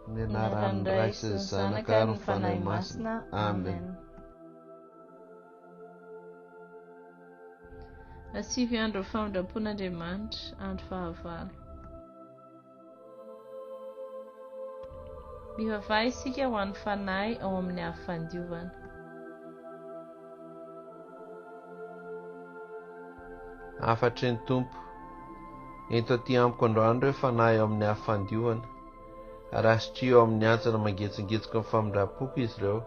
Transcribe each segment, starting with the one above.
Amin'ny anaran'ny Ray sy ny Zanaka ary ny Fanahy Masina. Amen. Asivy andro ny famindram-pon'Andriamanitra, andro fahavalo. Mivavaha isika ho an'ny fanahy ao amin'ny afo fandiovana. Hafatry ny Tompo, Ento aty amiko androany ireo fanahy ao amin'ny afo fandiovana, ary asitrio ao amin'ny hantsana mangetsingetsoky ny famindram-poko izy ireo,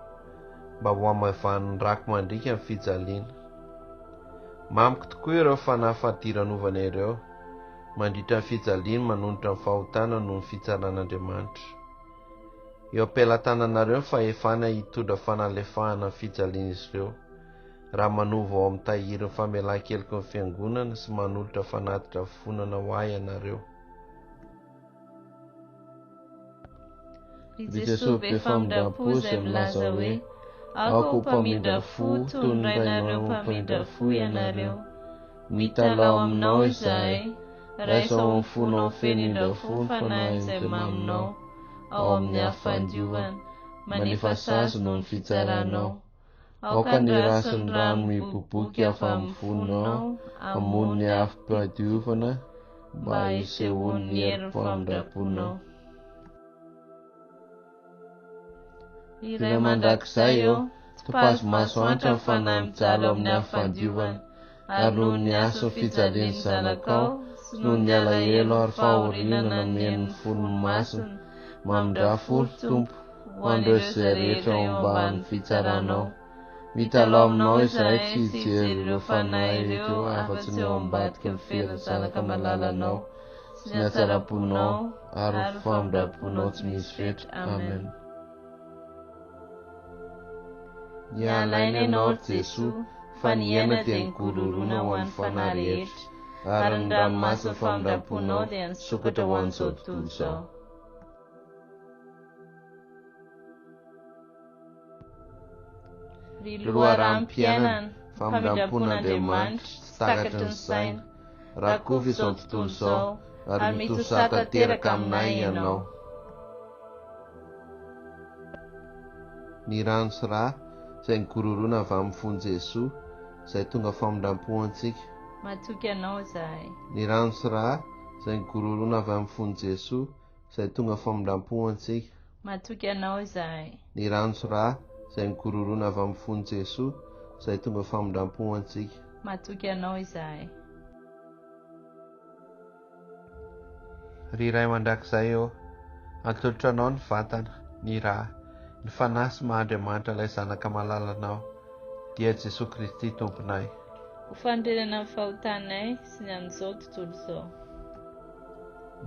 mba ho hamaivanin'ny rako mandriaka ny fijaliana. Mamiko tokoa ireo fanahy fadiranovana ireo, mandritra ny fijaliany manonitra ny fahotana noho ny fitsaran'Andriamanitra. Eo am-pelatananareo ny fahefana hitondra fanalefahana ny fijalian'izy ireo, raha manovo ao amin'ny tahirin'ny famelan-keloky ny Fiangonana sy manolotra fanatitra fifonana ho ahy ianareo. Ry Jesoa be famindram-po izay milaza hoe, Aoka ho mpamindra fo toy ny Rainareo mpamindra fo ianareo. Mitalaho aminao izahay, raiso ao amin'ny fonao feno indra fo ny fanahin'izay maminao, ao amin'ny afo fandiovana, manefa sazy noho ny fitsaranao. Aoka ny ra sy ny rano miboiboika avy amin'ny fonao hamono ny afom-piadiovana mba hisehoan'ny herin'ny famindram-ponao. Ry Ray mandrakizay ô, topazo maso antra ny fanahy mijaly ao amin'ny afo fandiovana, ary noho ny hasin'ny fijalian'ny Zanakao sy noho ny alahelo ary fahoriana nameno ny fony masina, mamindrà fo ry Tompo, ho an'ireo izay rehetra ao ambany fitsaranao. Mitalaho aminao izahay tsy hijery ireo fanahy ireo afa-tsy ny ao ambadiky ny ferin'ny Zanaka malalanao sy ny hatsaram-ponao ary ny famindram-ponao tsy misy fetra. Amen. Niala aina Ianao, ry Jesoa, fa ny aina dia nigororoana ho an'ny fanahy rehetra, ary ny ranomasin'ny famindram-ponao dia nisokatra ho an'izao tontolo izao. Ry Loharanom-piainana, famindram-pon'Andriamanitra, tsy takatry ny saina, rakovy izao tontolo izao, ary mitosaha tanteraka aminay Ianao. Ny rano sy ra izay nigororoana avy amin'ny fon'i Jesoa, izay tonga famindram-po ho antsika. Matoky Anao izahay. Ny rano sy ra izay nigororoana avy amin'ny fon'i Jesoa, izay tonga famindram-po ho antsika. Matoky Anao izahay. Ny rano sy ra izay nigororoana avy amin'ny fon'i Jesoa, izay tonga famindram-po ho antsika. Matoky Anao izahay. Ry Ray mandrakizay ô, atolotro Anao ny vatana, ny ra, ny fanahy sy maha Andriamanitra ilay Zanaka malalanao, dia Jesoa Kristy Tomponay. Ho fanorenana ny fahotanay sy ny an'izao tontolo izao.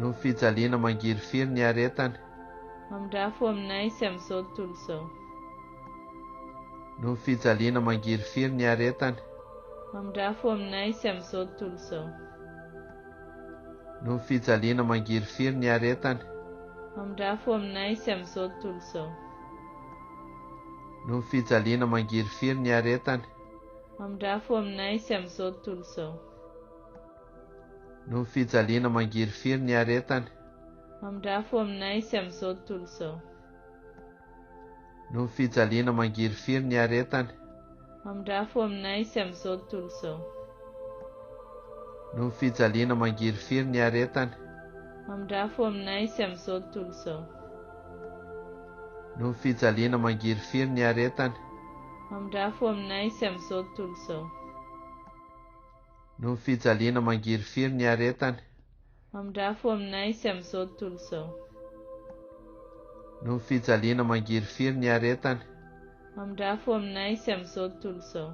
Noho ny fijaliana mangirifiry niaretany. Mamindrà fo aminay sy amin'izao tontolo izao. Noho ny fijaliana mangirifiry niaretany. Mamindrà fo aminay sy amin'izao tontolo izao. Noho ny fijaliana mangirifiry niaretany. Mamindrà fo aminay sy amin'izao tontolo izao. Noho ny fijaliana mangirifiry niaretany. Mamindrà fo aminay sy amin'izao tontolo izao. Noho ny fijaliana mangirifiry niaretany. Mamindrà fo aminay sy amin'izao tontolo izao. Noho ny fijaliana mangirifiry niaretany. Mamindrà fo aminay sy amin'izao tontolo izao. Noho ny fijaliana mangirifiry niaretany. Mamindrà fo aminay sy amin'izao tontolo izao. Noho ny fijaliana mangirifiry niaretany. Mamindrà fo aminay sy amin'izao tontolo izao. Noho ny fijaliana mangirifiry niaretany. Mamindrà fo aminay sy amin'izao tontolo izao. Noho ny fijaliana mangirifiry niaretany. Mamindrà fo aminay sy amin'izao tontolo izao.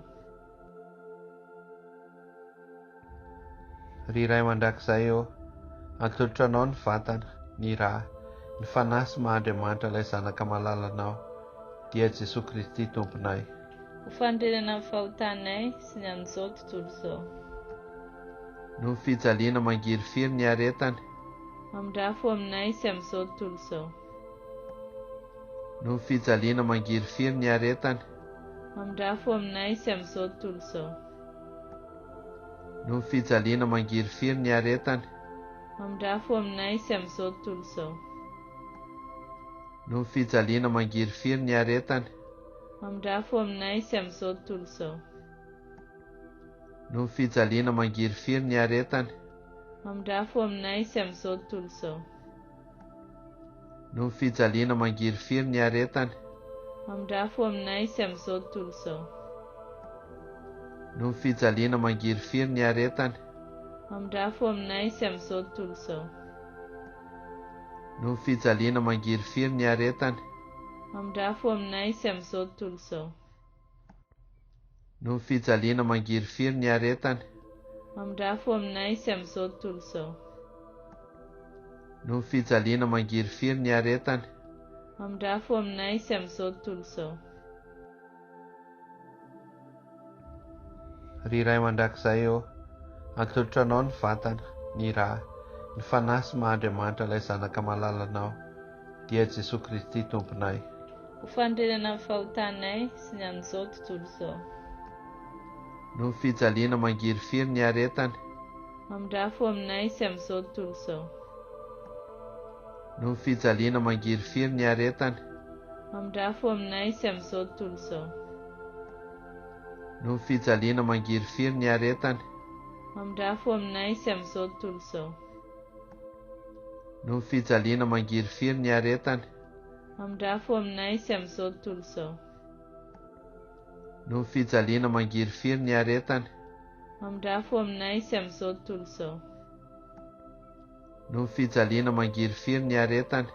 Ry Ray mandrakizay ô, atolotro Anao ny vatana, ny ra, ny fanahy sy maha Andriamanitra ilay Zanaka malalanao, dia Jesoa Kristy Tomponay. Ho fanorenana ny fahotanay sy ny an'izao tontolo izao. Noho ny fijaliana mangirifiry niaretany. Mamindrà fo aminay sy amin'izao tontolo izao. Noho ny fijaliana mangirifiry niaretany. Mamindrà fo aminay sy amin'izao tontolo izao. Noho ny fijaliana mangirifiry niaretany. Mamindrà fo aminay sy amin'izao tontolo izao. Noho ny fijaliana mangirifiry niaretany. Mamindrà fo aminay sy amin'izao tontolo izao. Noho ny fijaliana mangirifiry niaretany. Mamindrà fo aminay sy amin'izao tontolo izao. Noho ny fijaliana mangirifiry niaretany. Mamindrà fo aminay sy amin'izao tontolo izao. Noho ny fijaliana mangirifiry niaretany. Mamindrà fo aminay sy amin'izao tontolo izao. Noho ny fijaliana mangirifiry niaretany. Mamindrà fo aminay sy amin'izao tontolo izao. Noho ny fijaliana mangirifiry niaretany. Mamindrà fo aminay sy amin'izao tontolo izao. Noho ny fijaliana mangirifiry niaretany. Mamindrà fo aminay sy amin'izao tontolo izao. Ry Ray mandrakizay ô, atolotro Anao ny vatana, ny ra, ny fanahy sy maha Andriamanitra ilay Zanaka malalanao, dia Jesoa Kristy Tomponay. Ho fanorenana ny fahotanay sy ny an'izao tontolo izao. Noho ny fijaliana mangirifiry niaretany. Mamindrà fo aminay sy amin'izao tontolo izao. Noho ny fijaliana mangirifiry niaretany. Mamindrà fo aminay sy amin'izao tontolo izao. Noho ny fijaliana mangirifiry niaretany. Mamindrà fo aminay sy amin'izao tontolo izao. Noho ny fijaliana mangirifiry niaretany. Mamindrà fo aminay sy amin'izao tontolo izao. Noho ny fijaliana mangirifiry niaretany. Mamindrà fo aminay sy amin'izao tontolo izao. Noho ny fijaliana mangirifiry niaretany.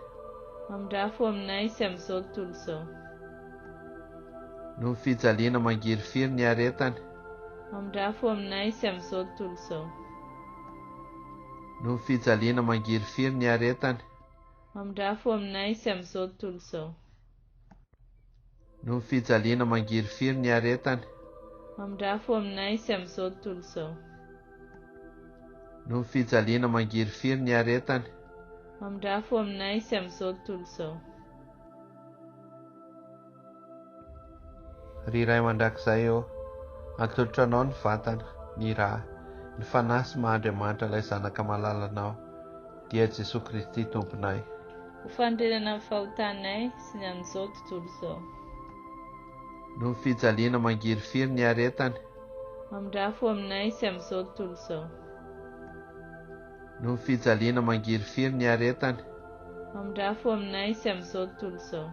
Mamindrà fo aminay sy amin'izao tontolo izao. Noho ny fijaliana mangirifiry niaretany. Mamindrà fo aminay sy amin'izao tontolo izao. Noho ny fijaliana mangirifiry niaretany. Mamindrà fo aminay sy amin'izao tontolo izao. Noho ny fijaliana mangirifiry niaretany. Mamindrà fo aminay sy amin'izao tontolo izao. Noho ny fijaliana mangirifiry niaretany. Mamindrà fo aminay sy amin'izao tontolo izao. Ry Ray mandrakizay ô, atolotro Anao ny vatana, ny ra, ny fanahy sy maha Andriamanitra ilay Zanaka malalanao, dia Jesoa Kristy Tomponay. Ho fanorenana ny fahotanay sy ny an'izao tontolo izao. Noho ny fijaliana mangirifiry niaretany. Mamindrà fo aminay sy amin'izao tontolo izao. Noho ny fijaliana mangirifiry niaretany. Mamindrà fo aminay sy amin'izao tontolo izao.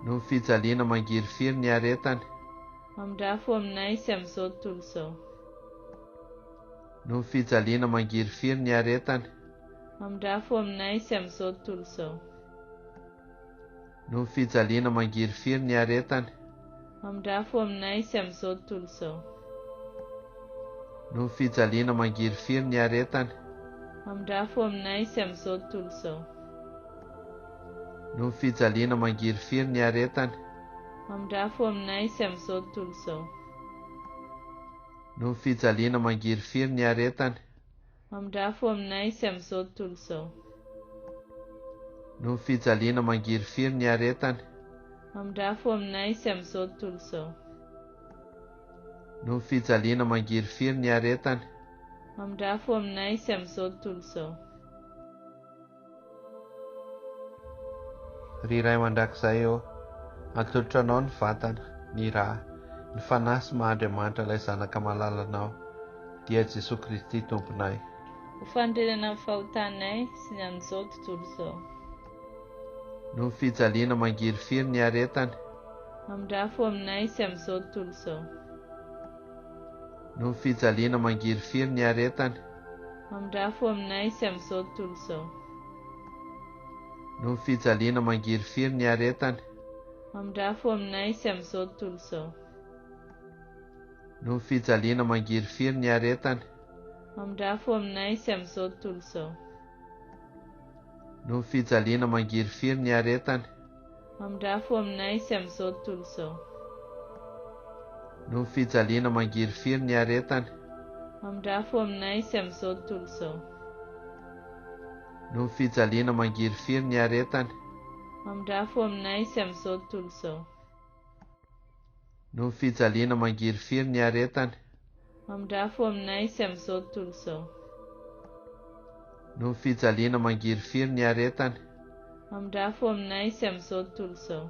Noho ny fijaliana mangirifiry niaretany. Mamindrà fo aminay sy amin'izao tontolo izao. Noho ny fijaliana mangirifiry niaretany. Mamindrà fo aminay sy amin'izao tontolo izao. Noho ny fijaliana mangirifiry niaretany. Mamindrà fo aminay sy amin'izao tontolo izao. Noho ny fijaliana mangirifiry niaretany. Mamindrà fo aminay sy amin'izao tontolo izao. Noho ny fijaliana mangirifiry niaretany. Mamindrà fo aminay sy amin'izao tontolo izao. Noho ny fijaliana mangirifiry niaretany. Mamindrà fo aminay sy amin'izao tontolo izao. Noho ny fijaliana mangirifiry niaretany. Mamindrà fo aminay sy amin'izao tontolo izao. Noho ny fijaliana mangirifiry niaretany. Mamindrà fo aminay sy amin'izao tontolo izao. Ry Ray mandrakizay ô, atolotro Anao ny vatana, ny ra, ny fanahy sy maha Andriamanitra ilay Zanaka malalanao, dia Jesoa Kristy Tomponay. Ho fanorenana ny fahotanay sy ny an'izao tontolo izao. Noho ny fijaliana mangirifiry niaretany. Mamindrà fo aminay sy amin'izao tontolo izao. Noho ny fijaliana mangirifiry niaretany. Mamindrà fo aminay sy amin'izao tontolo izao. Noho ny fijaliana mangirifiry niaretany. Mamindrà fo aminay sy amin'izao tontolo izao. Noho ny fijaliana mangirifiry niaretany. Mamindrà fo aminay sy amin'izao tontolo izao. Noho ny fijaliana mangirifiry niaretany. Mamindrà fo aminay sy amin'izao tontolo izao. Noho ny fijaliana mangirifiry niaretany. Mamindrà fo aminay sy amin'izao tontolo izao. Noho ny fijaliana mangirifiry niaretany. Mamindrà fo aminay sy amin'izao tontolo izao. Noho ny fijaliana mangirifiry niaretany. Mamindrà fo aminay sy amin'izao tontolo izao. Noho ny fijaliana mangirifiry niaretany. Mamindrafo aminay sy amin'izao tontolo izao.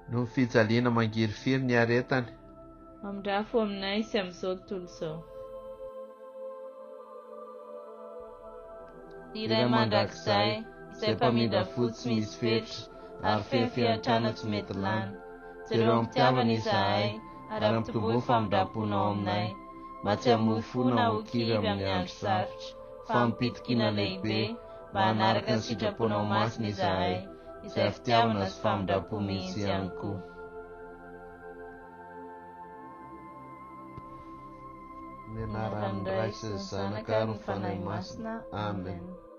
Noho ny fijaliana mangirifiry niaretany. Mamindrafo aminay sy amin'izao tontolo izao. Ny Ray mandrakizay, izay mpamindra fo tsy misy fetra ary feno fiantrana tsy mety lany, jereo am-pitiavana izahay ary ampitomboy ny famindram-ponao aminay, mba tsy hamoy fo na ho kivy amin'ny andro sarotra, fa amim-pitokiana lehibe, mba hanaraka ny sitraponao masina izahay, izay fitiavana sy famindram-po mihitsy ihany koa. Ny anaran'ny Ray sy ny Zanaka ary ny Fanahy Masina. Amen.